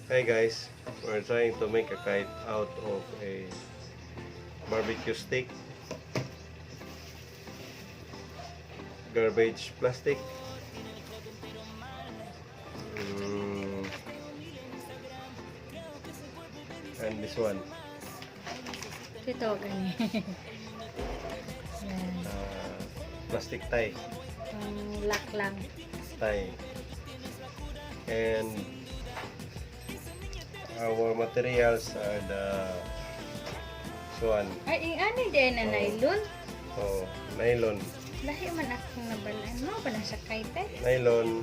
Hi guys, we're trying to make a kite out of a barbecue stick, garbage plastic, and this one, Ito, gani. Yan. Plastic tie, Pang lock lang. Tie, and our materials are the this one, Ay, ing ano din na Oh. nylon. Oh, nylon. Lahi man akong nabalaan mo pa na sa kite eh. Nylon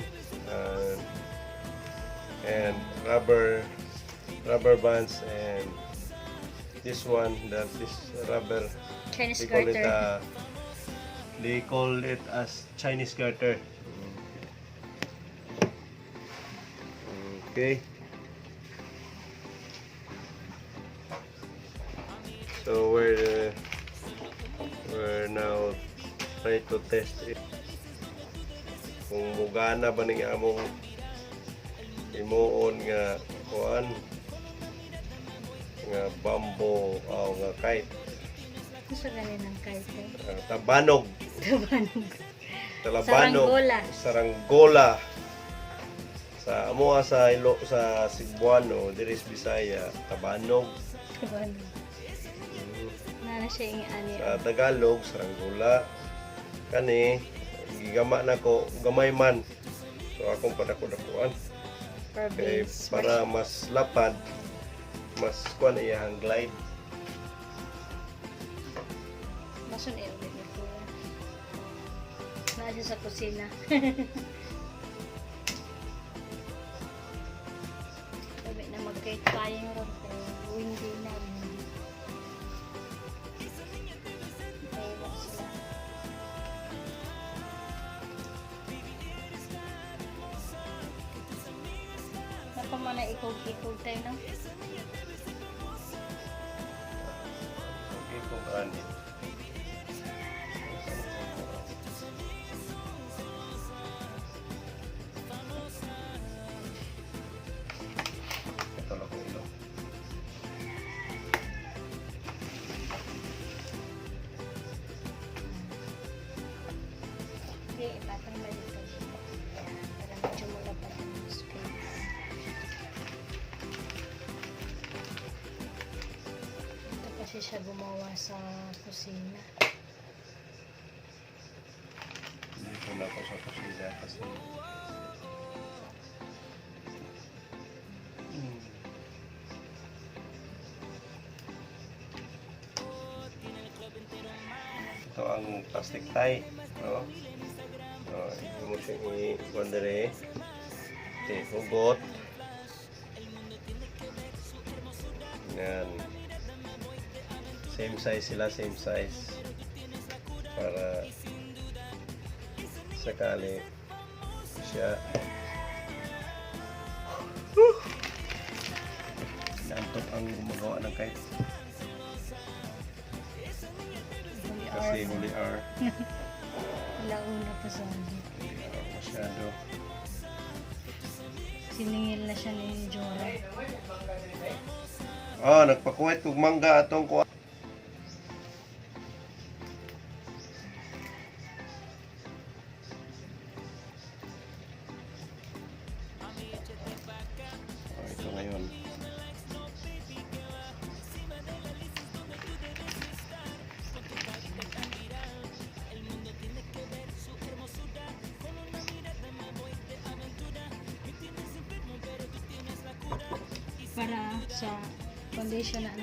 and rubber bands and this one, that this rubber, Chinese they call it garter. They call it as Chinese garter. Okay, so we're now trying to test it kung mugana ba ning among himuon nga kuan nga bamboo o nga kite. Gusto gani ng kite eh. Tabanog. Tabanog. Talabanog. Saranggola. Saranggola. Sa amoa sa Ilo, sa Cebuano, diri sa Bisaya, tabanog. Tabanog. Na siya ing ani. Sa Tagalog, saranggola. Kani gigama na ko, gamay man. So akong padako-dakuan kay Province. para mas lapad, mas kuan iyang glide. Masun eh ulit ni kuya. Naa siya sa kusina. Sabi na mag-kite flying ron pero windy na. Windy. Mahirap sila. Napamana ikog-ikog tayo, no? Okay, kung ani. Ito lang kong ilong. Okay, ipatong ba dito siya? Ayan, para medyo malapad ang space. Ito kasi siya gumawa sa kusina. Dito na ako sa kusina kasi. Ito ang plastic tie. No? So, ito mo siyang i-kuan dire. Okay, hugot. Yan. Same size sila, same size. Para sakali siya naantok ang gumagawa ng kite Holy kasi hour. Holy hour. Alauna pa sa Holy hour masyado. Siningil na siya ni Jora. Ah, nagpakuwit kog mangga atong kuha. Oh, ito ngayon. Para sa foundation na ano.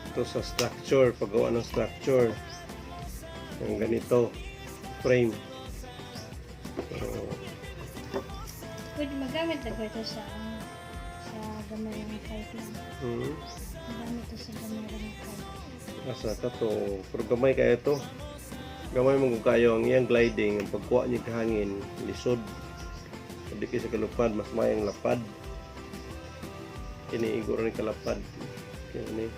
Ito sa structure, paggawa ng structure. Yung ganito, frame. So, Pwede magamit na ko ito sa gamay ng kite lang. Magamit ito sa gamay ng kite. Asa ta to, pero gamay kaya to. Gamay mo kung kayo ang iyang gliding, ang pagkuha niya kahangin, lisod. Di kay sa kalupad, mas mayang lapad. Kini igor ni kalapad. Kaya ni.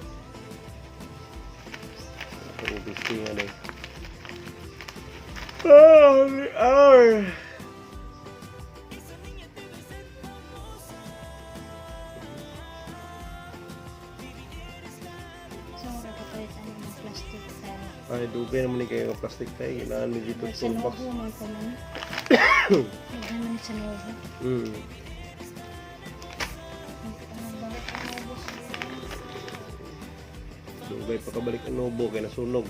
Ang gusto nga ni. Ah, holy hour! Ay, dugay naman ni kayo nga plastic tayo. Kailangan ni dito Sa toolbox. Novo man pa man. Daghan man sa Novo. Ang balik ang Novo siguro. Dugay pa kabalik ang Novo kay nasunog.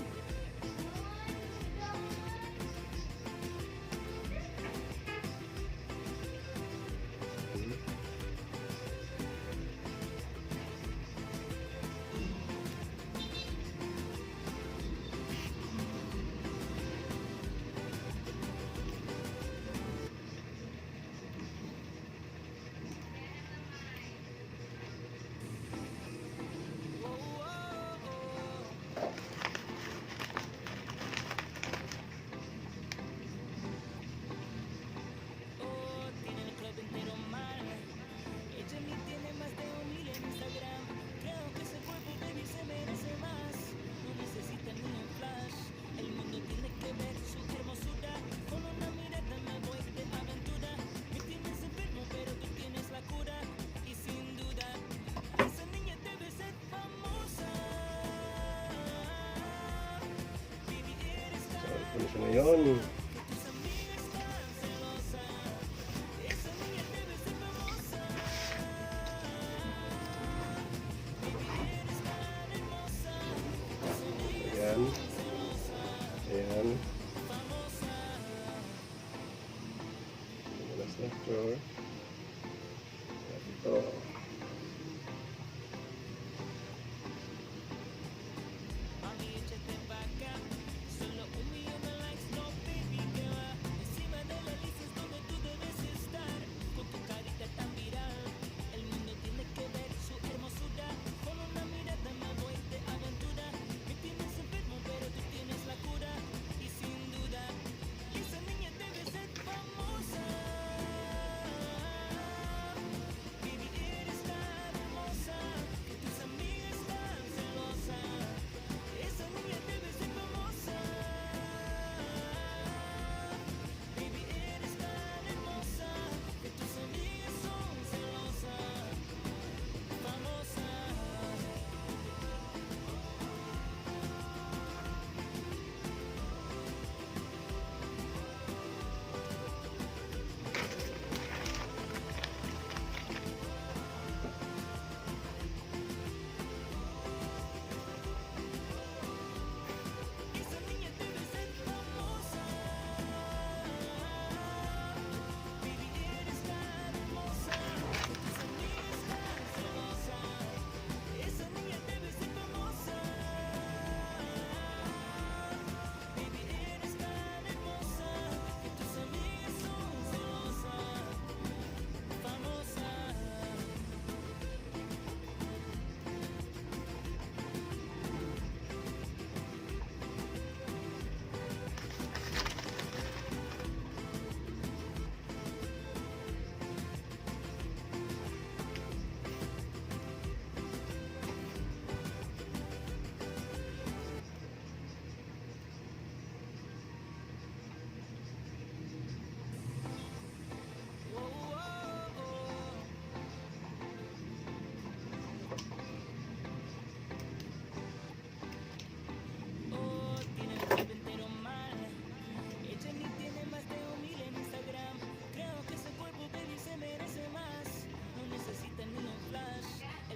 So, ito na siya ngayon. Ayan. Ayan. Last lecture. Ito.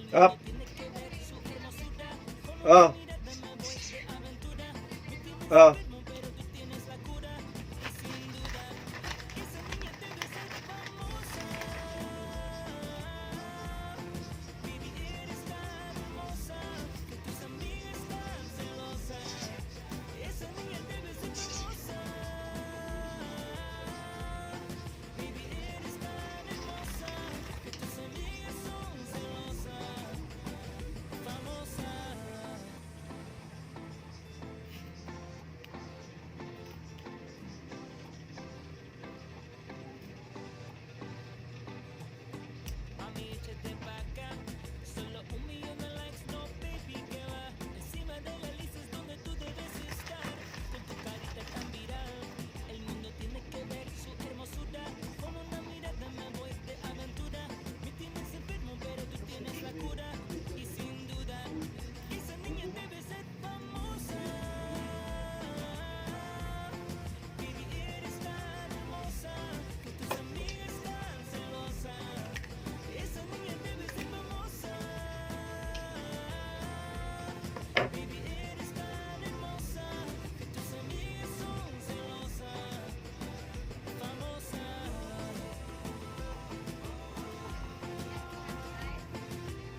Up. Ah. Ah.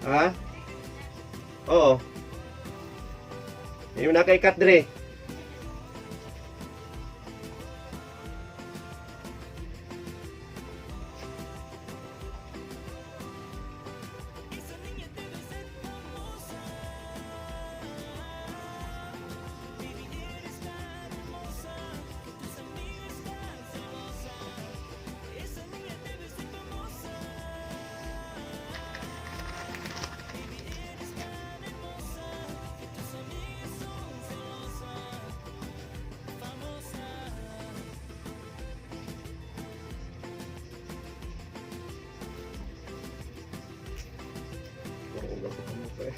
Ha? Oo. Yung nakaikat dire. Oo, gapit mo pa eh.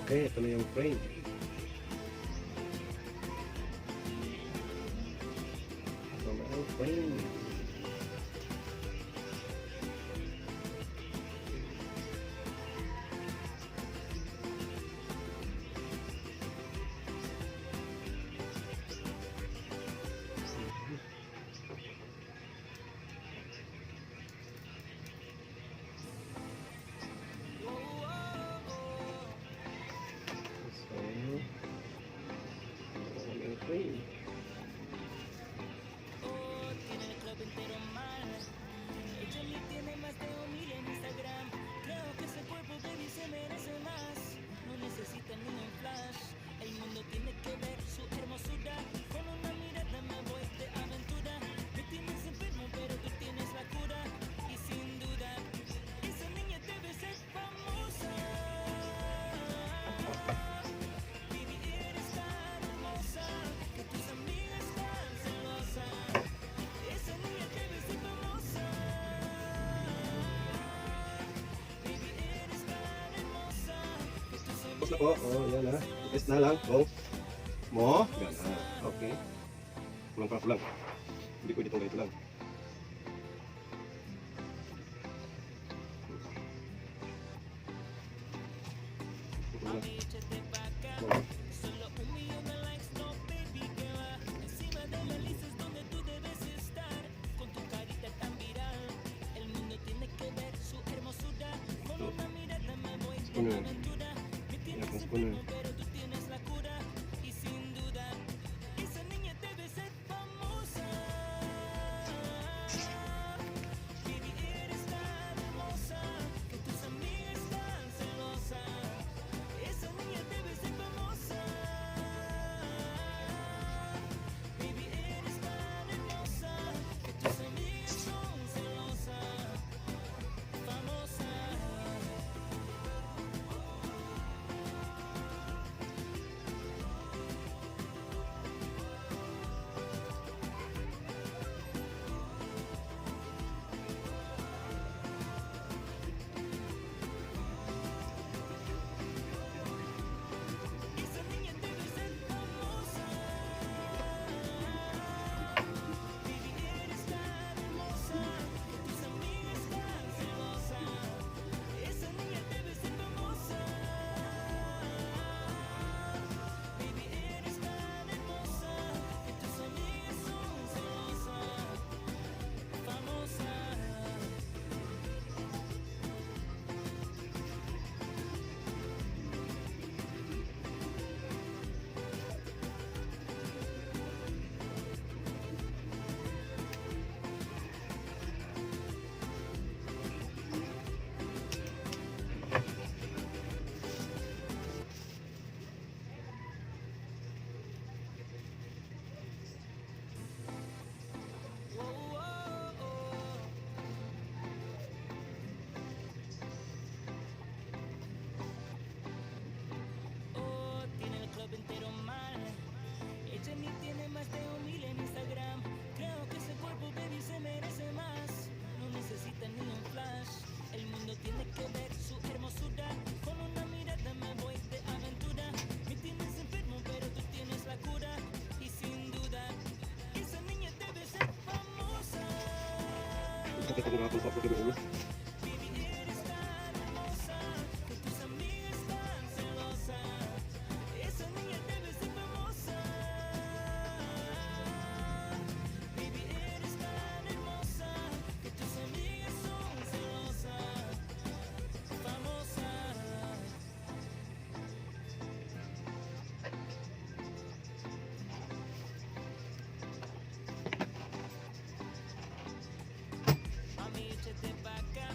Okay, ito na yung frame. Ito na ang frame. So, ito na ang frame. Oh, tiene el club entero mal. Ella ni tiene más de 1000 en Instagram. Creo que ese cuerpo, baby, se merece más. No necesita ni un flash. El mundo tiene que ver su hermosura. Con una mirada me voy de aventura. Me tienes enfermo, pero tú tienes la cura. Y sin duda, esa niña debe ser famosa. Baby, eres tan hermosa que tus amigas están celosas. Esa niña debe ser famosa. Baby, eres tan hermosa que tus Tapos na po. Oh, yan na. Test na lang. Go. Mo. Gana. Okay. Kulang pa, kulang. Hindi pwede itong ganito lang. Ito lang. Mami, échate pa' acá. Go. Solo 1 millón de likes, no, baby, que va. Encima de la lista es donde tú debes estar. Con tu carita tan viral. El mundo tiene que ver su hermosura. Con una mirada me voy de Spooner. Aventura. Me tienes con spooner. Enfermo, pero tú tienes la cura. Y sin duda, esa niña debe ser famosa. Baby, eres tan hermosa que tus amigas están celosas. Esa niña debe ser famosa. Baby, eres tan hermosa que tus amigas son celosas. Famosa. Esa niña debe ser famosa. Baby, eres tan hermosa que tus amigas están celosas. Esa niña debe ser famosa. Baby, eres tan hermosa que tus amigas son celosas. Famosa. Oh. Oh, tiene el club entero mal. Ella ni tiene más de 1000 en Instagram. Creo que ese cuerpo, baby, se merece más. No necesita ni un flash. El mundo tiene que ver su hermosura. Con una mirada me voy de aventura. Me tienes enfermo, pero tú tienes la cura. Y sin duda, esa niña debe ser famosa. Sakit ako nga kung sa ulo. Baby, eres tan hermosa que tus amigas están celosas. Esa niña debe ser famosa. Baby, eres tan hermosa que tus amigas son celosas. Famosa. Mami, échate pa' acá.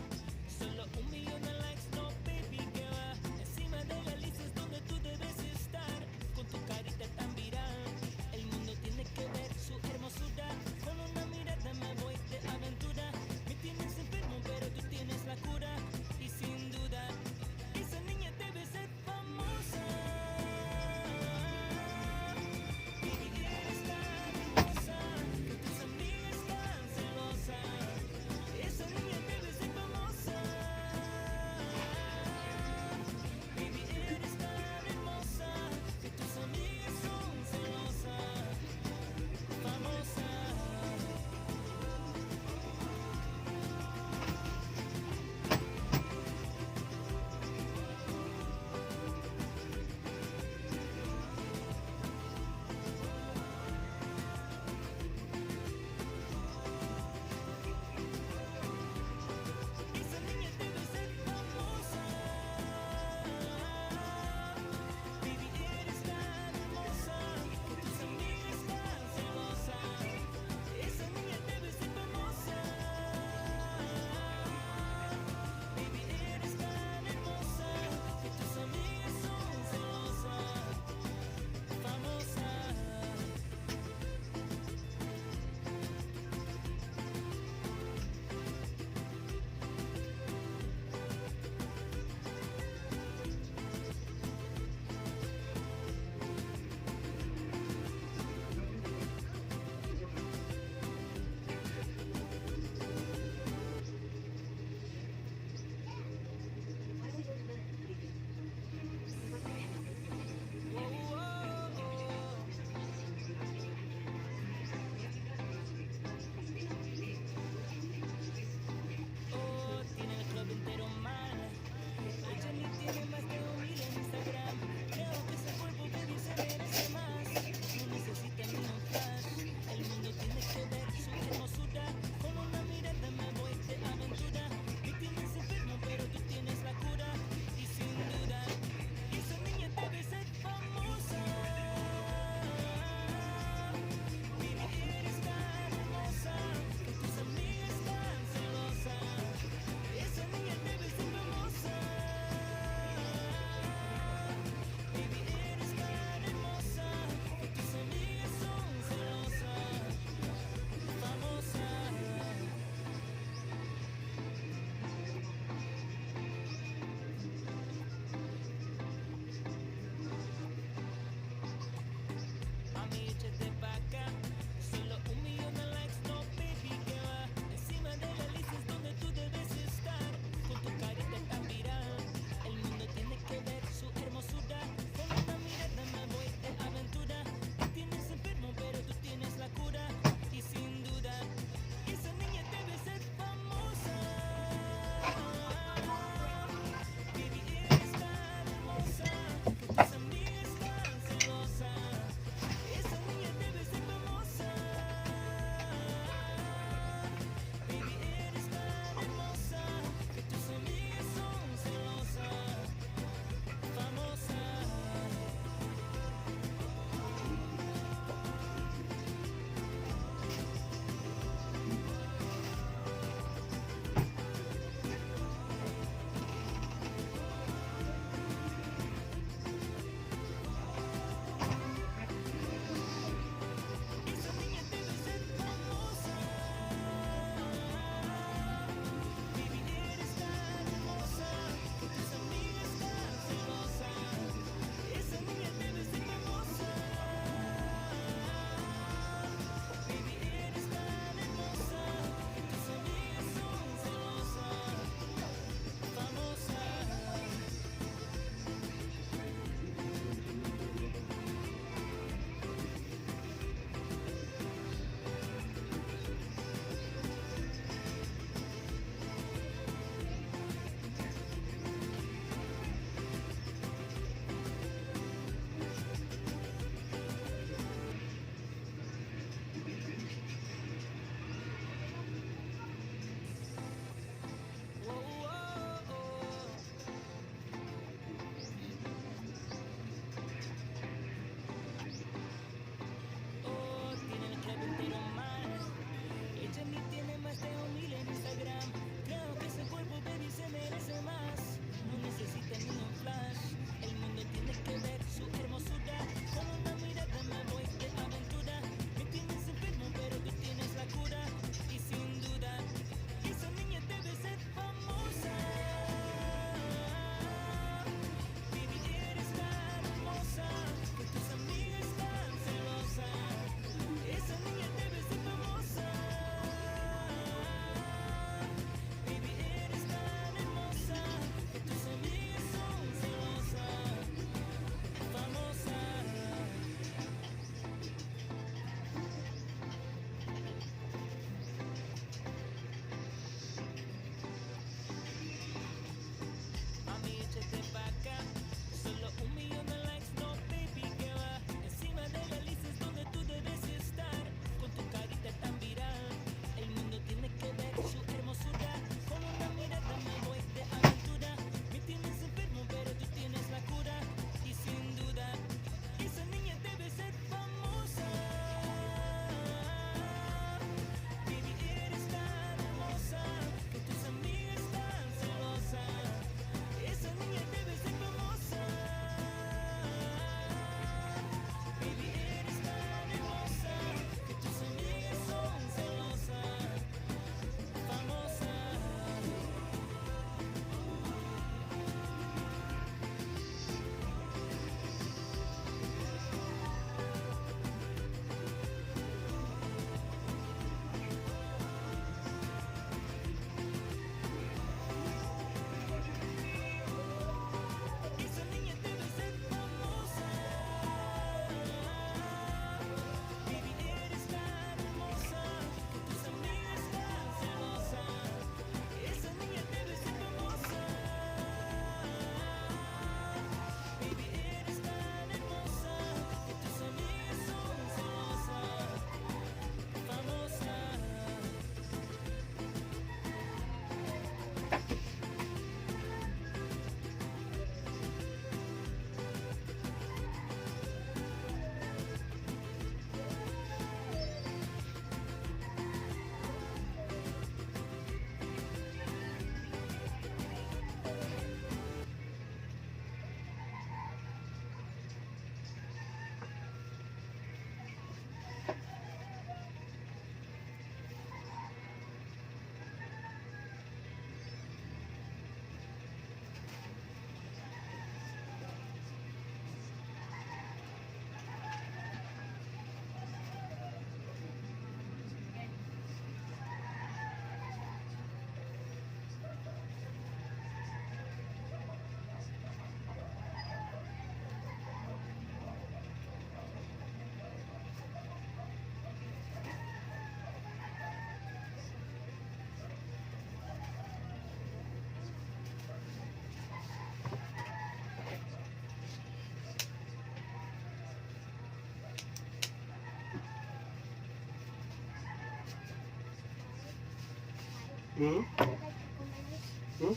Hmm?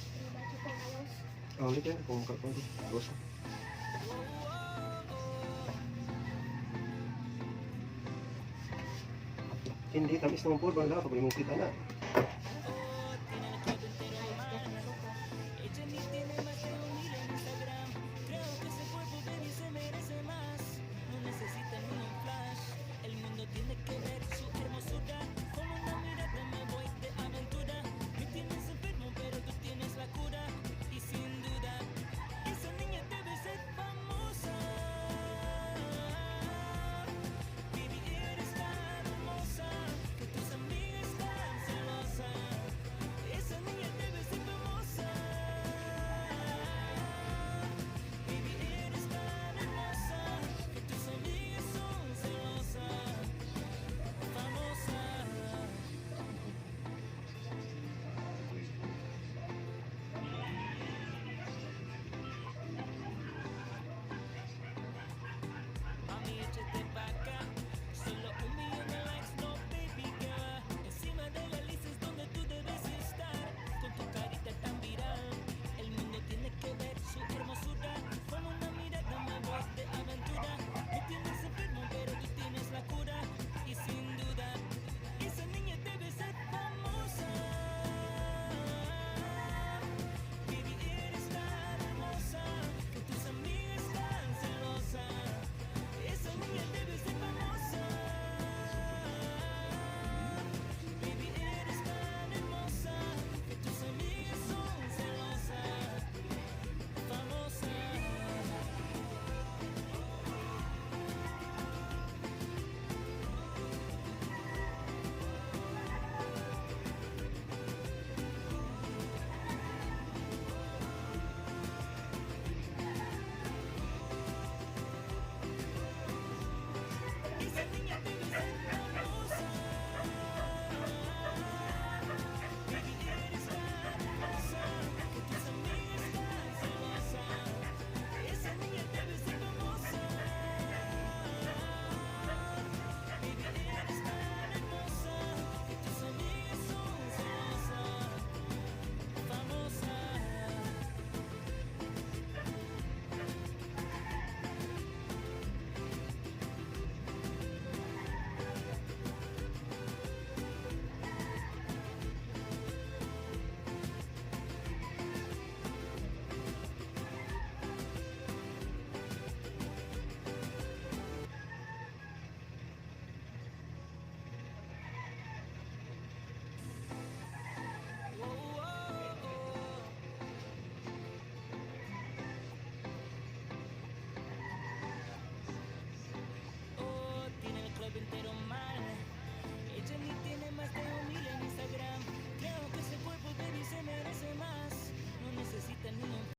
Oh, hindi kaya kung kakon. Gusto. Hindi, tamis naman po. Bala, pag imong kita na.